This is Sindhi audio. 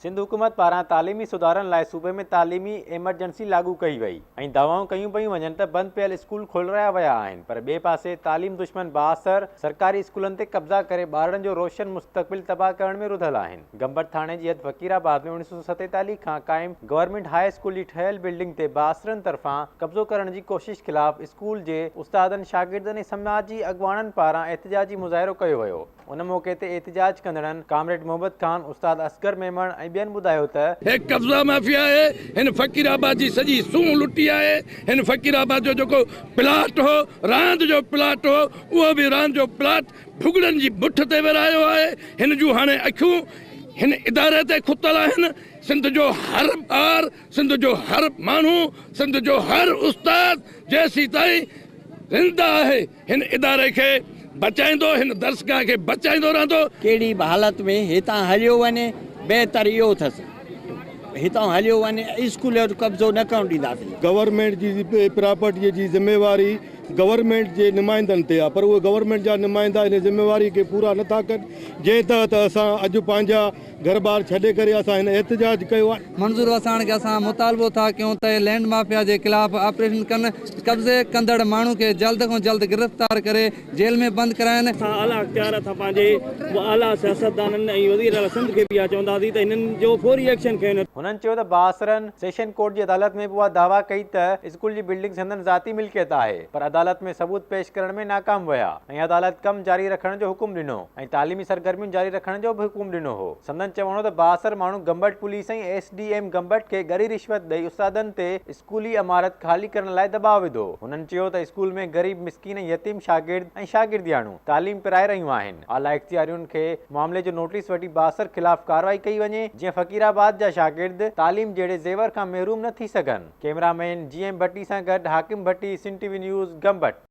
سنڌ حڪومت پاران تعليمي سڌارن لاء صوبي ۾ تعليمي ايمرجنسي لاڳو ڪئي وئي ۽ دعوائون ڪيون پيون وڃن ته بند پيل اسڪول کولرايا ويا آهن پر ٻئي پاسي تعليم دشمن بااثر سرڪاري اسڪولن تي قبضا ڪري ٻارڙن جو روشن مستقبل تباهه ڪرڻ ۾ رڌل آهن. گمبٽ ٿاڻي جي حد فقير آباد ۾ 1947 کان قائم گورنمينٽ هاء اسڪول جي ٺهيل بلڊنگ تي بااثرن طرفان قبضو ڪرڻ جي ڪوشش خلاف اسڪول جي استادن، شاگردن ۽ سماجي اڳواڻن پاران احتجاجي مظاهرو ڪيو ويو. ان موقعي تي احتجاج ڪندڙن ڪامريڊ محبت خان، استاد اصغر ميمڻ ۽ ٻين ٻڌايو ته، هي قبضا مافيا آهي، هن فقير آباد جي سڄي سونهن لٽي آهي، هن فقير آباد جو جيڪو پلاٽ هو راند جو پلاٽ هو اهو به راند جو پلاٽ ڀڳڙن جي مٺ تي ورهايو آهي، هن جون هاڻي اکيون هن اداري تي کتل آهن، سنڌ جو هر ٻار، سنڌ جو هر ماڻهو، سنڌ جو هر استاد جيسيتائين زنده آهي هن اداري کي بچائيندو، هن درسگاهه کي بچائيندو رهندو. ڪهڙي به حالت ۾ هتان هليو وڃي بهتر اهو اٿس هتان هليو وڃي اسڪول جو قبضو نه ڪرڻ ڏينداسين. گورنمينٽ جي پراپرٽيء جي ذميواري گورنمينٽ جي نمائندن تي آهي پر اهي گورنمينٽ جا نمائندا ان ذميواري کي پورا نه ٿا ڪن جنهن تحت اسان اڄ پنهنجا گهر ٻار ڇڏي ڪري اسان هن احتجاج ڪيو آهي. منظور وساڻ کي اسان مطالبو ٿا ڪيون ته لينڊ مافيا جي خلاف آپريشن ڪن، قبضي ڪندڙ ماڻهو کي جلد کان جلد گرفتار ڪري جيل ۾ بند ڪرائين. اسان اعليٰ اختيار هٿان پنهنجي اعليٰ سياستدانن ۽ وزير اعليٰ سنڌ کي به اها چونداسين ته هنن جو فوري ايڪشن کنيو وڃي. هنن چيو ته بااثرن سيشن ڪورٽ جي عدالت ۾ به اها دعويٰ ڪئي ته اسڪول جي بلڊنگ سندن ذاتي ملڪيت آهي پر عدالت ۾ ثبوت پيش ڪرڻ ۾ ناڪام ويا ۽ عدالت ڪم جاري رکڻ جو حڪم ڏنو. ۽ تعليمي سرگرميون جاري رکڻ جو به حڪم ڏنو هو. سندن چوڻ هو ته بااثر ماڻهو Gambat police ۽ S D M Gambat کي ڳري رشوت ڏئي استادن تي اسڪولي عمارت خالي ڪرڻ لاء دٻاء وڌو. هنن چيو ته اسڪول ۾ غريب، مسڪين ۽ يتيم شاگرد ۽ شاگردياڻيون تعليم پرائي رهيون آهن. اعليٰ اختيارين کي معاملي جو نوٽيس وٺي بااثر خلاف ڪارروائي ڪئي وڃي جيئن فقير آباد جا شاگرد تعليم جهڙي زيور کان محروم نه ٿي سگهن. ڪئميرا مين جي ايم ڀٽي سان گڏ Hakim Bhatti, Sindh T V news, Gambat.